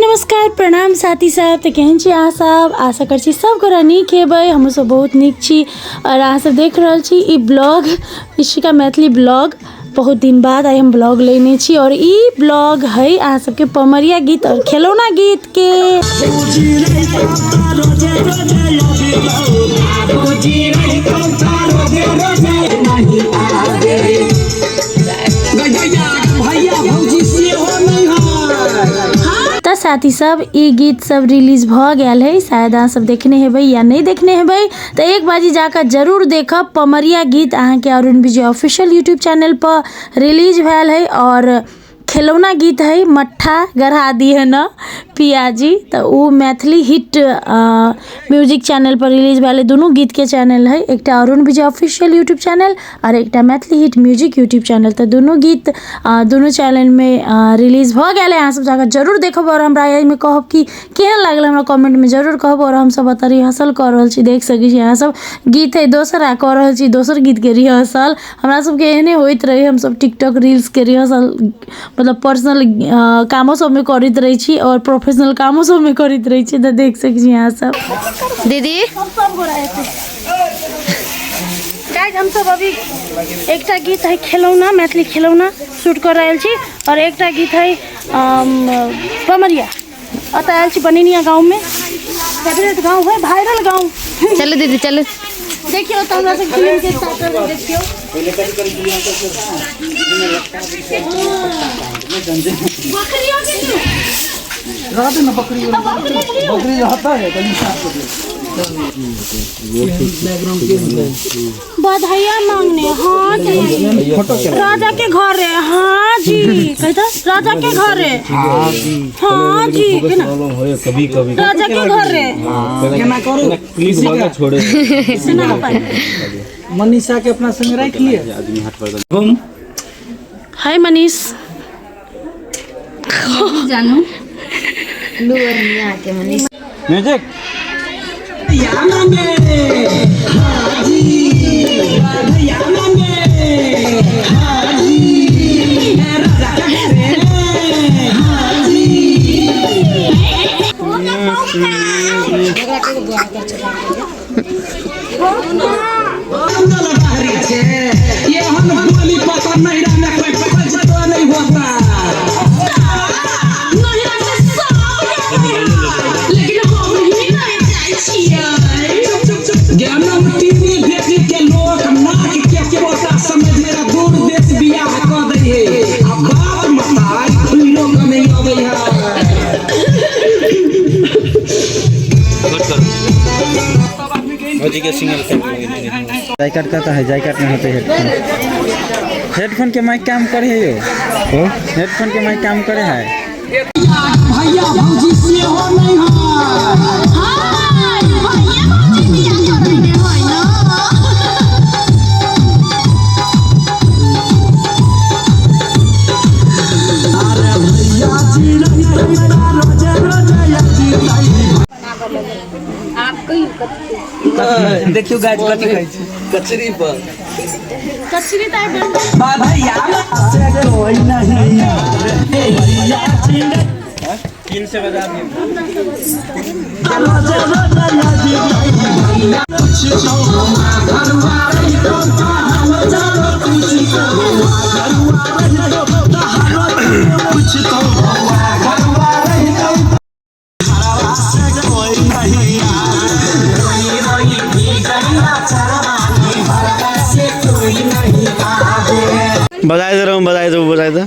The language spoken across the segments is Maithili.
नमस्कार प्रणाम साथी सब। तऽ केहन छी अहाँ सब? आशा करै छी सब गोरा नीक हेबै। हमहूँ सब बहुत नीक छी और अहाँ सब देख रहल छी ई ब्लॉग इशिका मैथिली ब्लॉग। बहुत दिन बाद आइ हम ब्लॉग लेने छी और ई ब्लॉग है अहाँ सबके पमरिया गीत और खेलौना गीत के। तऽ साथी सब ई गीत सब रिलीज भऽ गेल है, शायद अहाँ सब देखने हेबै या नहि देखने हेबै, तऽ एक बाजी जाकऽ जरूर देखब। पमरिया गीत अहाँके अरुण विजय ऑफिशियल यूट्यूब चैनल पर रिलीज भेल है और खेलौना गीत है मट्ठा गढ़ा दी है न पियाजी, तऽ ओ मैथिली हिट म्यूजिक चैनल पर रिलीज भेल है। दुनू गीतके चैनल है, एकटा अरुण विजय ऑफिशियल यूट्यूब चैनल और एकटा Maithili hit music YouTube channel. तऽ दुनू गीत दुनू चैनलमे रिलीज भऽ गेल है, अहाँ सब जाकऽ जरूर देखब और हमरा एहिमे कहब कि केहन लागल, हमरा कमेंटमे जरूर कहब। और हमसब एतऽ रिहर्सल कऽ रहल छी, देख सकै छी अहाँ सब गीत है दोसर आ कऽ रहल छी दोसर गीतके रिहर्सल। हमरा सबके एहने होइत रहै, हमसब टिकटॉक रील्सके रिहर्सल मतलब पर्सनल कामो सबमे करैत रहै छी और प्रोफेशनल कामो सबमे करैत रहै छी। तऽ देख सकै छी अहाँ सब। दीदी गाइस हम सब अभी एकटा गीत है खेलौना, मैथिली खेलौना शूट कर रहल छी और एकटा गीत है पमरिया। अतः आयल छी बनिनिया गाँव में, फेवरेट गाँव है, वायरल गाँव। चलो दीदी चलो। देखियो तो हमरा सब फिल्म के साथ देखियो। बकरियों के क्यों? रहते ना बकरी, बकरी रहता है कहीं साफ कर बधाइया मांगने। हाँ जी राजा के घर है। हाँ जी कहता राजा के घर है। हाँ जी केना कभी कभी राजा के घर है। केना करू क्लिक भऽ के छोड़े सुना पाई मनीषा के अपना संग राख लिए। आदमी हाथ पर घूम। हाय मनीष। जानू लुअर नहीं आके मनीष। म्यूजिक जायकाट कहता है, जायकाट में होते हेडफोन। हेडफोन के माइक काम करे है यो, हेडफोन के माइक काम करे है। भैया भौजी सेहो नहीं है। अरे भैया जी रोजे रोजे देखियो गाइस कथी कहै छै कचरी पर कचरी ताई बन भैया से कोई नहीं भैया जी तीन से बजा दिए। रोजे रोजे बजाय दे रहा हूँ, बजाय दो, बजाय दो।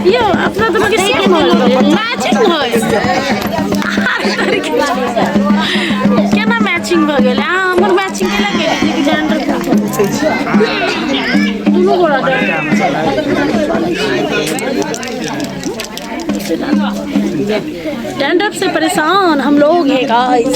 यो अपना दोनों के सेम है, मैचिंग है। केना मैचिंग भऽ गेल? अहाँ हमर मैचिंग केना केलियै कि जान दुनू गोरा डैंड्रफ से परेशान हम लोग हैं गाइस।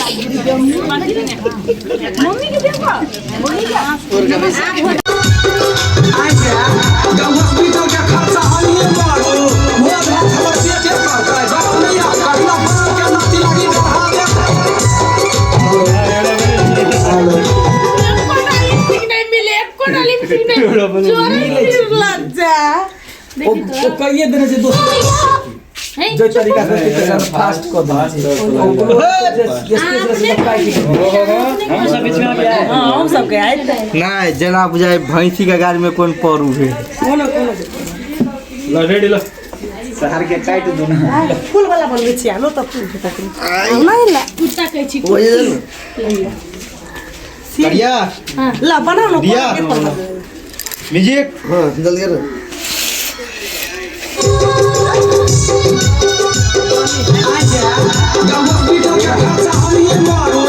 हॉस्पिटल के खर्चा हमिए मारू मोर भात हमर पेटे करतै बाप नैया कहिना बाप के नाती लागी बढ़ा दे। ओ कहिए देने छै दोस्त जो तरीका से फास्ट कऽ देने छै। नहीं जेना बुझाय भैंसी के गाड़ी में कोन परू है। ल रेडी ल। शहर के काट दो ना। फूल वाला बनबै छियै आनो तऽ फूल नहि ला। कुत्ता कहै छी। बढ़िया। ला बनाउ न। दिया। म्यूजिक। हाँ जल्दी कर। हॉस्पिटल के खर्चा हमिए मारू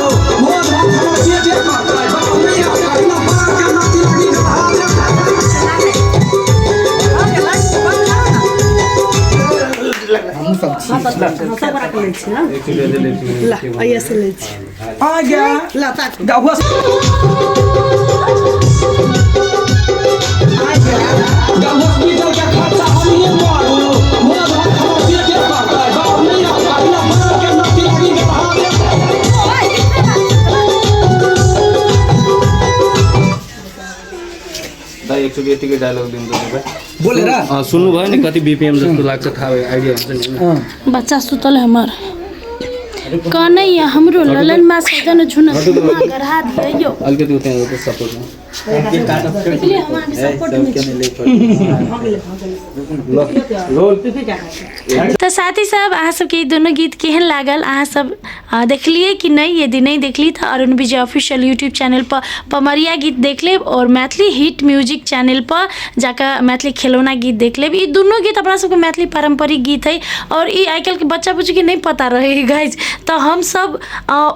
मोर भात हमर पेटे करतै बाप नैया कहिना बाप के नाती लागी बढ़ा दे। सब राख लै छी ना। ला एहिया से लै छी। आ गया। ला ताक। हॉस्पिटल के खर्चा हमिए मारू मोर भात हमर पेटे करतै बाप नैया कहिना बाप के नाती लागी बढ़ा दे। दाइ एकचोटि यतिकै डायलॉग दिनु त तपाईँ बोलेर सुन्नुभयो नि कति बिपिएम जस्तो लाग्छ थाहा भयो आइडिया हुन्छ नि होइन? बच्चा सुतल है हमर कन्हैया हमरो ललन मा सजन झुन झुमा गढ़ा दियो। अलिकति उता उता सपोर्टमा इसलिए हम अहाँके सपोर्ट में छी। तऽ साथी सब अहाँ सबके ई दुनू गीत केहन लागल अहाँ सब देखलियै कि नहि? यदि नहि देखली तऽ अरुण विजय ऑफिशियल यूट्यूब चैनल पर पमरिया गीत देख लेब और मैथिली हिट म्यूजिक चैनल पर जाकऽ मैथिली खेलौना गीत देख लेब। ई दुनू गीत अपना सबके मैथिली पारम्परिक गीत है और ई आइ काल्हिके बच्चा बुच्चीके नहि पता रहै है गाइज। तऽ हमसब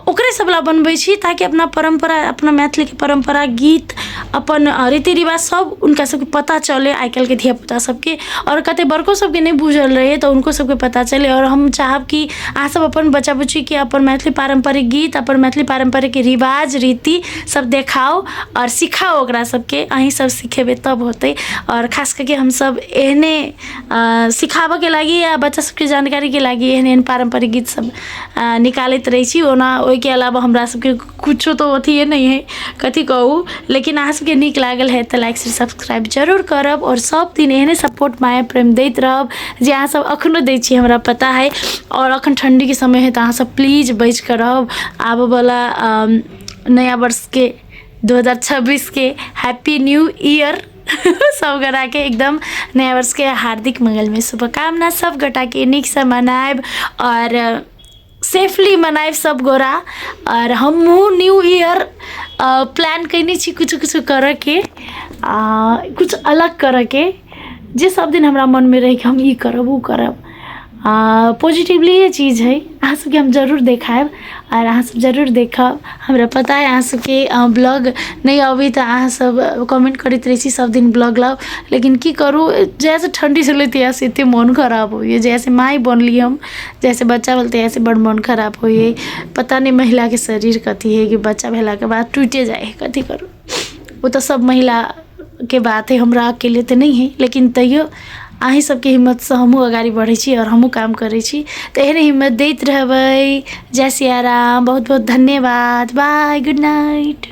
ओकरे सब ला बनबै छी ताकि अपना परम्परा अपना मैथिलीके परम्परा गीत अपन रीति रिवाज सब हुनका सबके पता चले आइ काल्हिके धियापुता सबके और कते बड़को सबके नहि बुझल रहै तऽ हुनको सबके पता चले। और हम चाहब कि अहाँ सब अपन बच्चा बुच्चीके अपन मैथिली पारम्परिक गीत अपन मैथिली पारम्परिक रिवाज रीति सब देखाउ और सिखाउ ओकरा सबके। अहीं सब सिखेबै तब होतै। और खास करके हमसब एहने सिखाबऽके लागि या बच्चा सबके जानकारीके लागि एहन एहन पारम्परिक गीत सब निकालैत रहै छी। ओना ओहिके अलावा हमरा सबके कुछो तऽ अथिए नहि है कथी कहू, लेकिन अहाँ सबके नीक लागल है तऽ लाइक शेयर सब्सक्राइब जरूर करब और सब दिन एहने सपोर्ट माया प्रेम दैत रहब जे अहाँ सब अखनो दै छी हमरा पता है। और अखन ठण्डीके समय है तऽ अहाँ सब प्लीज बचिकऽ रहब। आबऽवला नया वर्षके 2026 के हैप्पी न्यू ईयर सब गोटाके एकदम नया वर्षके हार्दिक मंगलमय शुभकामना। सब गोटाके नीकसँ मनायब और सेफली मनायब सब गोरा। और हमहूँ न्यू ईयर प्लान कयने छी किछु किछु करऽके किछु अलग करऽके जे सब दिन हमरा मनमे रहै कि हम ई करब ओ करब। पॉजिटिवली चीज है अहाँ सबके हम जरूर देखायब और अहाँ सब जरूर देखब। हमरा पता है अहाँ सबके ब्लॉग नहि अबै तऽ अहाँ सब कमेंट करैत रहै छी सब दिन ब्लॉग लाउ, लेकिन की करू जहियासँ ठण्डी छलै तहियासँ एते मोन खराब होइए। जहियासँ माय बनली हम जहियासँ बच्चा भेल तहियासँ बड़ मोन खराब होइए। पता नहि महिलाके शरीर कथी है कि बच्चा भेलाके बाद टूटे जाइ है कथी करू। ओ तऽ सब महिलाके बात है हमरा अकेले तऽ नहि है, लेकिन तैयो अहीं सबके हिम्मतसँ हमहूँ अगाडि बढ़ै छी आओर हमहूँ काम करै छी। तऽ एहने हिम्मत दैत रहबै। जय सियाराम, बहुत बहुत धन्यवाद, बाय, गुड नाइट।